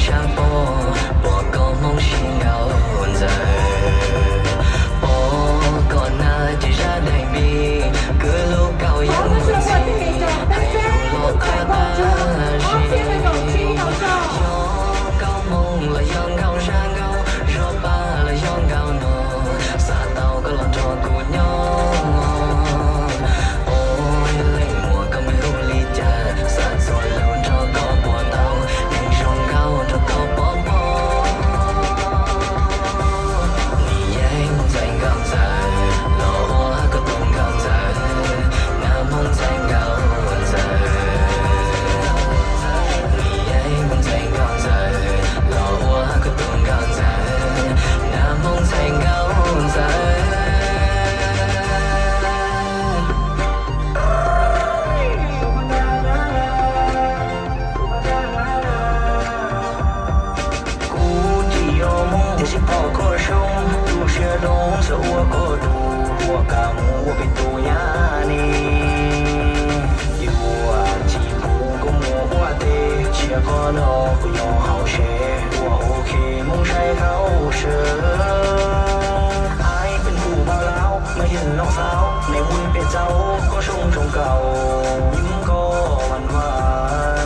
Sab pob, pom koj hmoob sib nkaum ntxawm, pom koj hnav ces zaj dais npib, kwv lub kaus yeej ntxim, hais lus los qab qab zis. Yog nkauj hmoob los yog nkauj zaj nkauj, zuag paj los yog nkauj no, xav tau koj los nrog kuv nyob. Ua leej muam koj npe hu li cas, xav txuas lus nrog koj puas tau, neeg zoo nkauj nrog koj pov pob. Nim yeej mus ntxhais nkauj ntxawm, los ua koj tus nkauj ntxawm, nab hmoob ntxhais nkauj ntxawm. Nim yeej mus ntxhais nkauj ntxawm, los ua koj tus nkauj ntxawm, nab hmoob ntxhais nkauj ntxawm. Kuv tsis yog hmoob tiam sis pom koj zoo, tu siab zoo txawm ua koj tus, ua koj mus ua peb tus nyab ne. Yuav tsis pub kuv mus ua teb, tsiab koj no kuv nyob hauv tsev, ua ok hmoob saib hauv sawv. Ai peb kuv npau laub, mas yog noj xauv, neb mus peb txauv, koj zoo zoo nkaus, yus koj vaj vaj.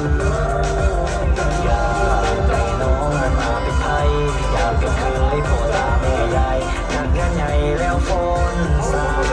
Yog tais no mas peb thaij, yam kev khwv pom tas me yaim, nag nyab nyai leo fon xav.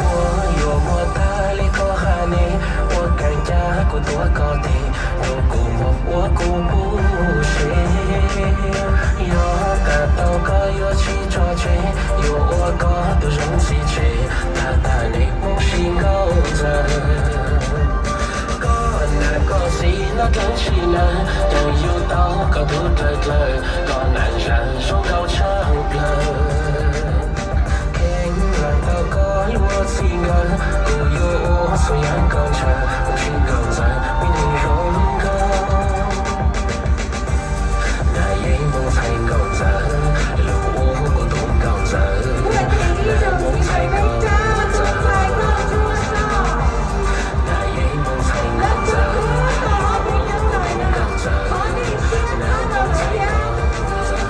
Ua yuav muaj tag li koj hais ne, ua kev cas kuv tuav koj tes, rau kuv mus ua kuv puv seb. Yog kam tau koj yuav tsis tso tseg, yuav ua koj tus zoo txiv tseg, tag tag neb hmoob sib nkaum ntxawm. Koj nam koj txiv noj dlaab tsi lawm, tseem yug tau koj tub dlawg dlawg, koj nam zag zoo nkauj tshaj plawg. Kheev lees tau koj lub txij nkawm, kuv yuav ua txhua yam koj ntshaw, kuv sib nkaum ntxawm me neeg zoo nkauj. Nam yeej mus ntxhais nkauj ntxawm, los ua kuv tus nkauj ntxawm. Nam mus ntxhais nkauj ntxawm, los ua kuv tus nkauj ntxawm. Nam yeej mus ntxhais nkauj ntxawm, los ua kuv tus nkauj ntxawm. Nam mus ntxhais nkauj ntxawm.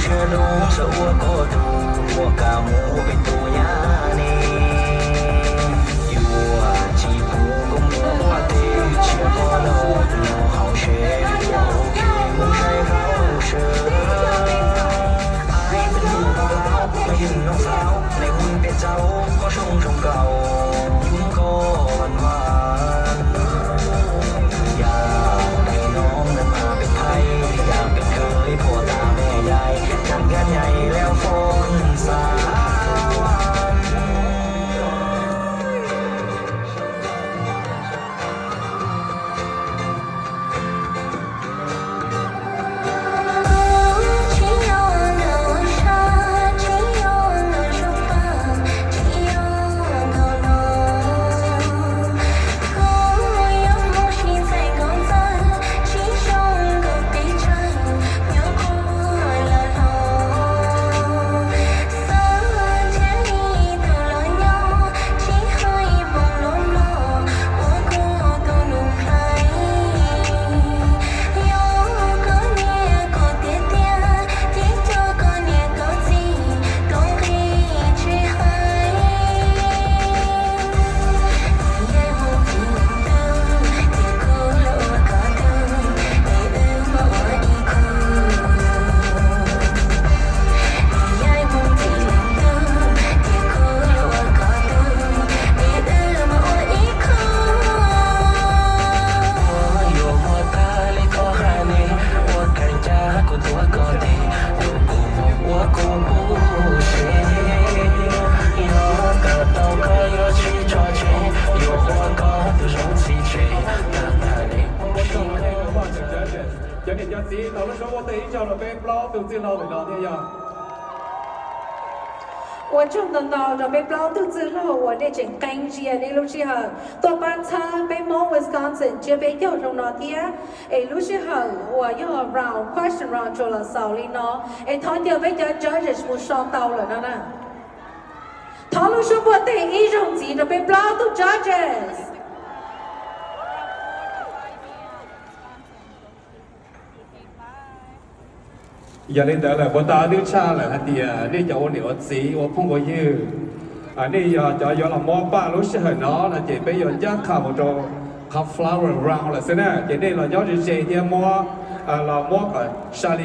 Ua koj tus, ua koj mus ua peb tus nyab ne. Yuav tsis pub koj mus ua teb, tshiab koj los tus nyuag hauv tsev, ua ua ke mus saib hauv sawv. Ai peb tus poj laub, peb tus nyuag hauv, nej hu peb txaus koj zoo zoo nkaus, yug koj vas vas. Yam peb noob mas peb thaij, yam peb khwv phuam tas me yaig, cas nkag nyaim lawm foom xav. Yuav muaj tag li koj hais ne, ua koj ncaj kuv tuav koj tes, yuav kuv mus ua kuv lub tsev, yuav kom tau koj yuav tsis tso tseg, yuav ua koj tus zoo txhim tsev tag tag li. Cov niam cov txiv tau lub suab ua tej ib zaug rau peb plaub tug txwj laug ntawm no thiab yog. Ua tsaug ntau ntau rau peb plaub tug txwj laug uas nej tseem qee zias nej lub sij hawm tuaj pab txhawb peb Hmoob Wisconsin tsiab peb caug zoo no thiab. Es lub sij hawm uas yog round, question round tsuas los xaus li no, es thov caw peb cov judges mus so tau lawm no na. Thov lub suab npuaj tes ib zaug ntxiv rau peb plaub tug judges. Yog li ntawd lawm puas tas twb tshaj lawm hais tias nej cov ua niam ua txiv ua phooj ua ywg, nej yog cov yuav los muab paj lub sij hawm no no ces peb yuav ncaj qha mus rau qhov flower round lawm xwb na, ces nej los nyob ze ze thiab muab, los muab kom sa li